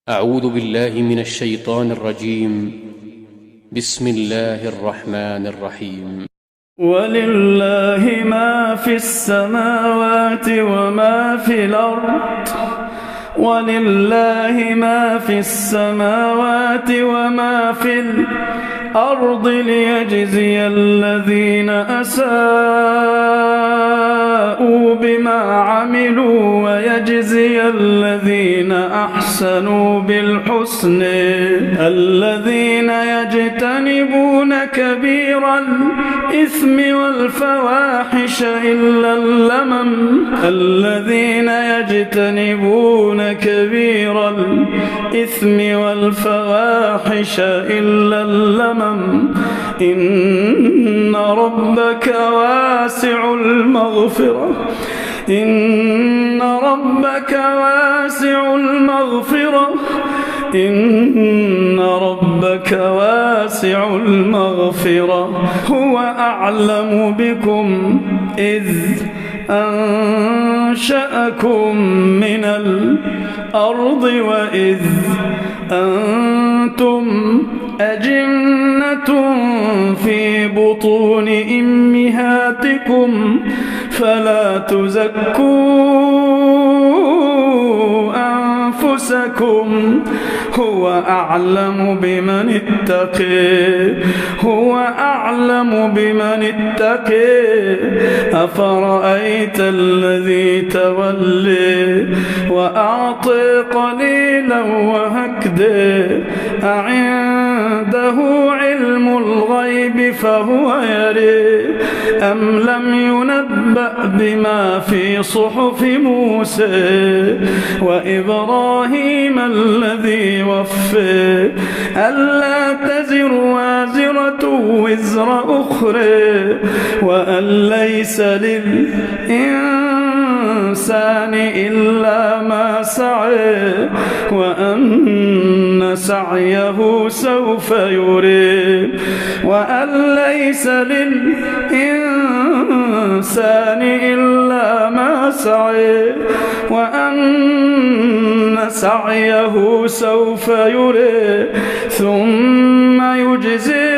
أعوذ بالله من الشيطان الرجيم. بسم الله الرحمن الرحيم. ولله ما في السماوات وما في الأرض ولله ما في السماوات وما في الأرض ليجزي الذين أساءوا بما عملوا ويجزي الذين أحسنوا بالحسن الذين يجتنبون كبير الإثم والفواحش إلا اللمم الذين يجتنبون كبير الإثم والفواحش إلا اللمم إن ربك واسع المغفرة إن ربك واسع المغفرة إن ربك واسع المغفرة هو أعلم بكم إذ أنشأكم من الأرض وإذ أنتم أجنة في بطون أمهاتكم فلا تزكوا أنفسكم هو أعلم بمن اتقي هو أعلم بمن اتقي أفرأيت الذي تولي وأعطي قليلا وهكدي أعنده علم الغيب فهو يري أم لم ينبأ بما في صحف موسى وإبراهيم الذي وفى ألا تزر وازرة وزر أخرى وأن ليس للإنسان إلا ما سعى وأن سعيه سوف يرى وأن ليس للإنسان إلا ما سعى وأن سعيه سوف يرى ثم يجزيه